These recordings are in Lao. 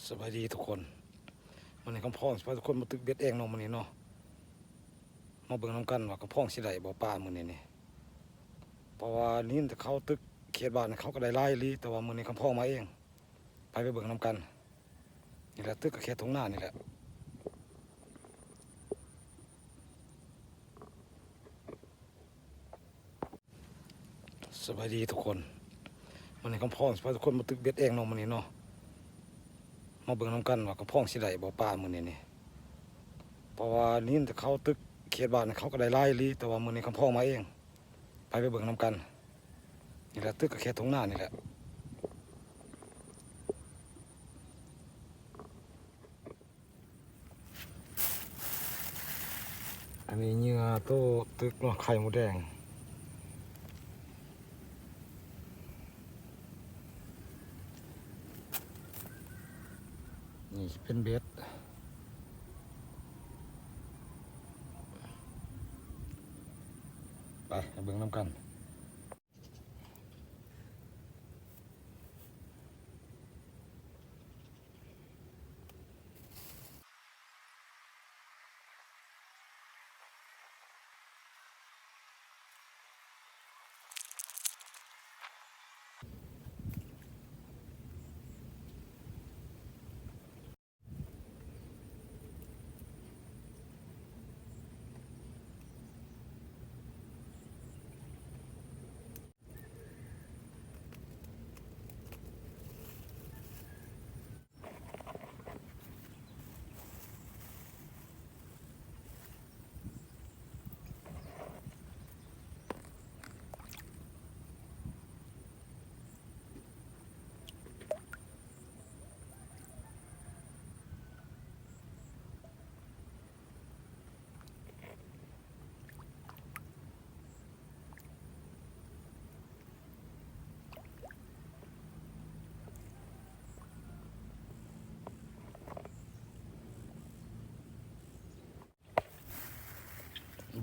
ສະບາຍດີທຸກຄົນ, ມື້ນີ້ຄຳພອງຊິພາທຸກຄົນມາຕຶກເບັດແອ່ງເນາະ ມື້ນີ້ເນາະ. ມາເບິ່ງນຳກັນວ່າຄຳພອງຊິໄດ້ບໍ່ປາມື້ນີ້ນີ້. ເພາະວ່າໄດ້ຍິນແຕ່ເຂົາຕຶກເຂດບ້ານເຂົາກໍໄດ້ຫຼາຍອີ່ຫຼີ, ແຕ່ວ່າມື້ນີ້ຄຳພອງມາເອງ. ໄປ ໄປເບິ່ງນຳກັນ. ນີ້ແຫຼະ ຕຶກກັບເຂດທົ່ງນານີ້ແຫຼະ. ສະບາຍດີທຸກຄົນ, ມື້ນີ້ຄຳພອງຊິພາທຸກຄົນມາຕຶກເບັດແອ່ງເນາະ ມື້ນີ້ເນາະ. ມາເບິ່ງນຳກັນວ່າຄຳພອງຊິໄດ້ບໍ່ປາມື້ນີ້ນີ້. ເພາະວ່າໄດ້ຍິນແຕ່ເຂົາຕຶກເຂດບ້ານເຂົາກໍໄດ້ຫຼາຍອີ່ຫຼີ, ແຕ່ວ່າມື້ນີ້ຄຳພອງມາເອງ. ໄປ ໄປເບິ່ງນຳກັນ. ນີ້ແຫຼະ ຕຶກກັບເຂດທົ່ງນານີ້ແຫຼະ. ອັນນີ້ເຫຍື່ອໂຕຕຶກເນາະ, ໄຂ່ມົດແດງ. ນີ້ຊິເປັນເບັດ. ໄປ ໄປເບິ່ງນຳກັນ.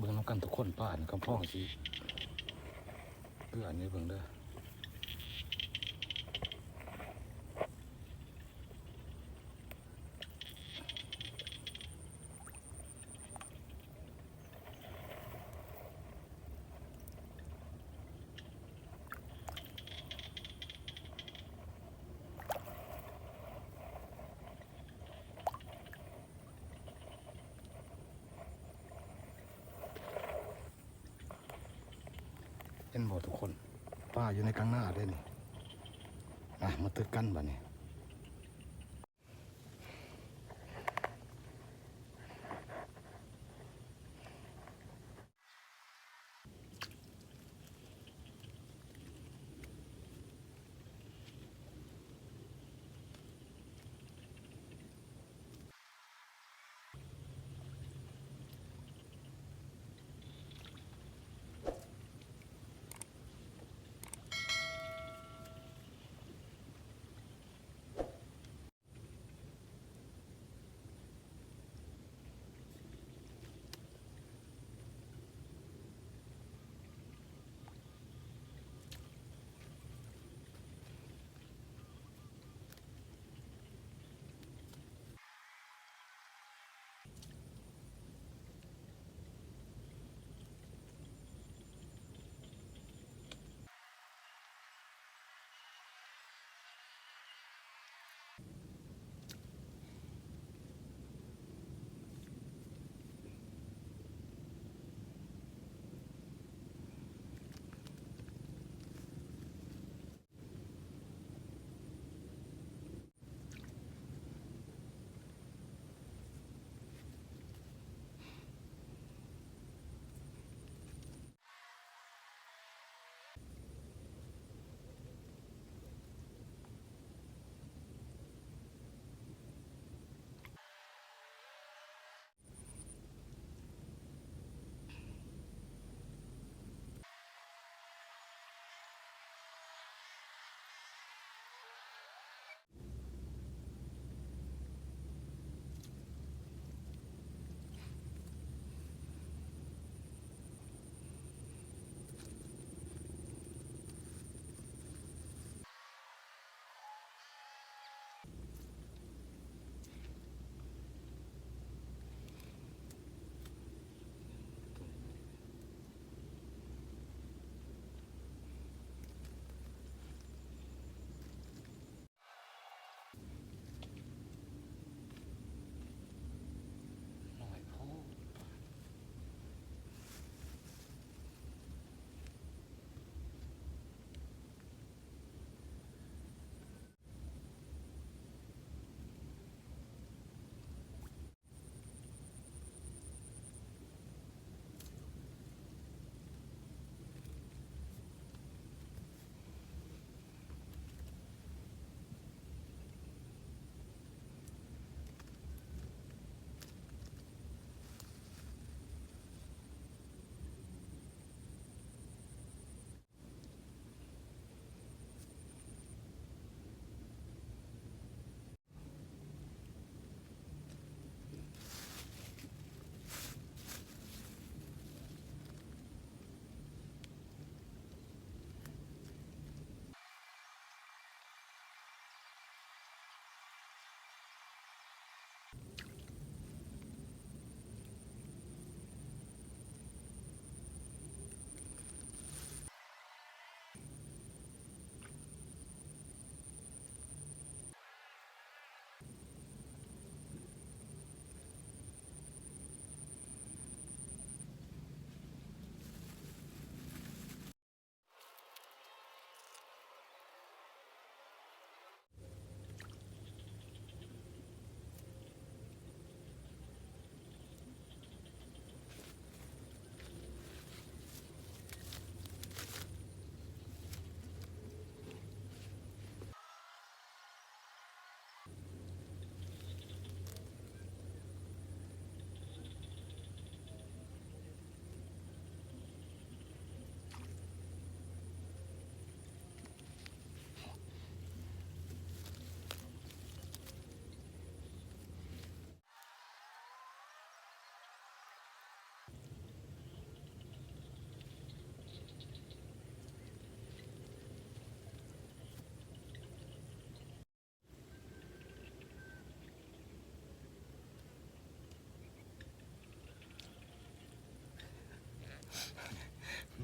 ເບິ່ງນຳກັນທຸກຄົນ, ປານີ້ຄຳພອງຊິເກືອໃຫ້ເບິ່ງເດີ້. ເຫັນບໍ່ທຸກຄົນ? ປາຢູ່ໃນກາງນາເດ້ນີ້. ມາ ມາຕຶກກັນບາດນີ້. ເ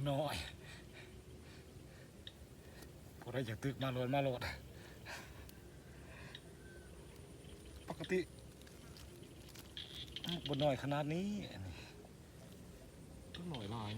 ນ້ອຍ ຜູ້ໃດຢາກຕຶກມາໂລດ ມາໂລດ. ປົກກະຕິມັນບໍ່ນ້ອຍຂະໜາດນີ້ ອັນນີ້ ມັນນ້ອຍຫຼາຍ.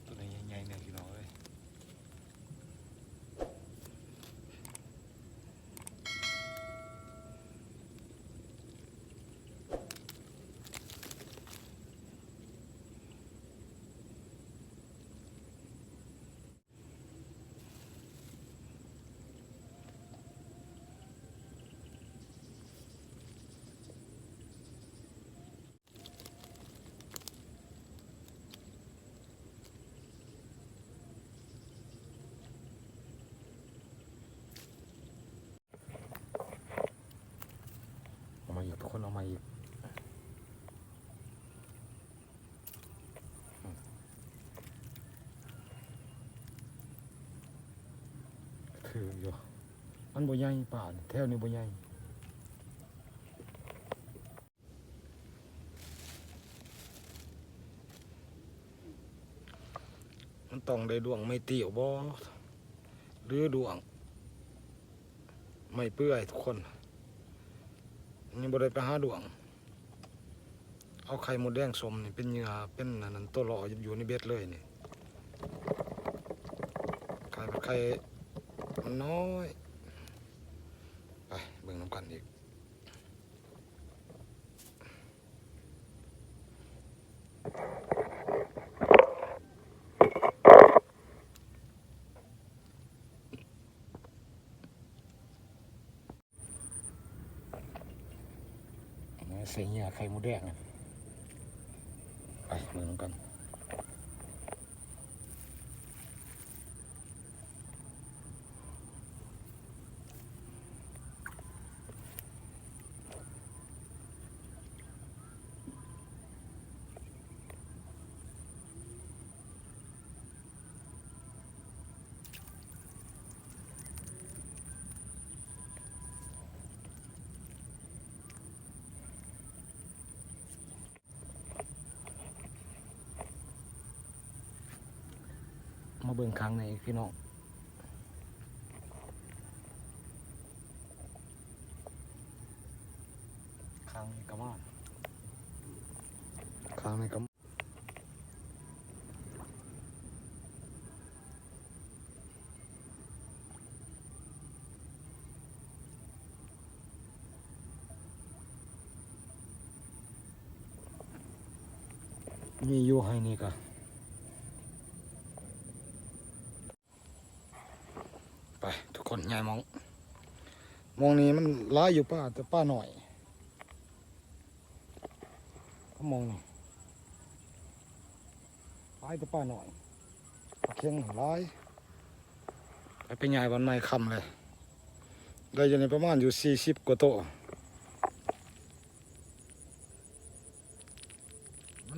ໂຕນີ້ໃຫຍ່ໆ ແນ່ພີ່ນ້ອງເອີຍ. ເອົາມາອີກ ທຸກຄົນ ເອົາມາອີກ. ຖືກຢູ່ ມັນບໍ່ໃຫຍ່ ປາແຖວນີ້ບໍ່ໃຫຍ່. ມັນຕ້ອງໄດ້ດ້ວງໄມ້ຕິ້ວບໍ່ ຫຼືດ້ວງໄມ້ເປື່ອຍທຸກຄົນ. ຍັງບໍ່ໄດ້ໄປຫາດ້ວງ. ເອົາໄຂ່ມົດແດງສົ້ມນີ້ເປັນເຫຍື່ອ ເປັນອັນນັ້ນ ໂຕຫຼໍ່ຢູ່ໃນເບັດເລີຍນີ້. ໄຂ່ ໄຂ່ມັນນ້ອຍ. ໄປເບິ່ງນຳກັນອີກ. ມາໃສ່ເຫຍື່ອໄຂ່ມົດແດງ ໄປເບິ່ງນຳກັນ. ມາເບິ່ງຂ້າງໃນອີກພີ່ນ້ອງ. ຂ້າງນີ້ກໍມາ ຂ້າງນີ້ກໍ ມີຢູ່ໄຮ່ນີ້ກະ ໄປທຸກຄົນ ຍ້າຍໝ່ອງ. ໝ່ອງນີ້ມັນຫຼາຍຢູ່ປາ ແຕ່ປານ້ອຍ. ໝ່ອງນີ້ຫຼາຍແຕ່ປານ້ອຍ ປາເຄັງຫຼາຍ. ໄປ ໄປຍ້າຍບ່ອນໃໝ່ຄ່ຳເລີຍ. ໄດ້ຢູ່ນີ້ປະມານຢູ່ສີ່ສິບກວ່າໂຕ.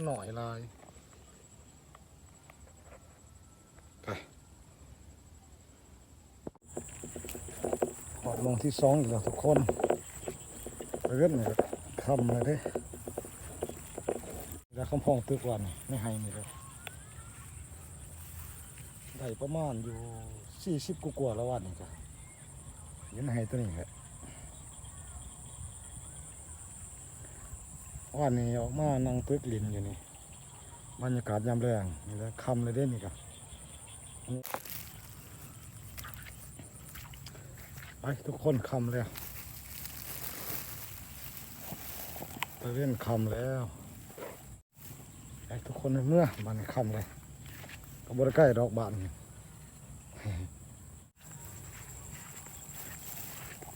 ໜ້ອຍຫຼາຍ. ໄປ ຮອດໝ່ອງທີສອງອີກແລ້ວທຸກຄົນ. ຕາເວັນນີ້ກໍຄ່ຳແລ້ວເດ້. ແລ້ວຄຳພ້ອງຕຶກວ່ານີ້ ໃນໄຮ່ນີ້ແຫຼະ ໄດ້ປະມານຢູ່ສີ່ສິບກວ່າໆ ແລ້ວ ວານນີ້ກໍຢູ່ໃນໄຮ່ຕົວນີ້ແຫຼະ. ວານນີ້ອອກມານັ່ງຕຶກຫຼິ້ນຢູ່ນີ້ ບັນຍາກາດຍາມແລງນີ້ແຫຼະ. ຄ່ຳແລ້ວເດ້ນີ້ກໍ ໄປທຸກຄົນ ຄ່ຳແລ້ວ ຕາເວັນຄ່ຳແລ້ວ. ໄປທຸກຄົນເມືອ ບາດນີ້ຄ່ຳເລີຍ ກໍບໍ່ໄດ້ໃກ້ດອກບ້ານ.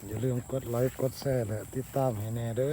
ຢ່າລືມກົດໄລກົດແຊ ແລະ ຕິດຕາມໃຫ້ແດ່ເດີ.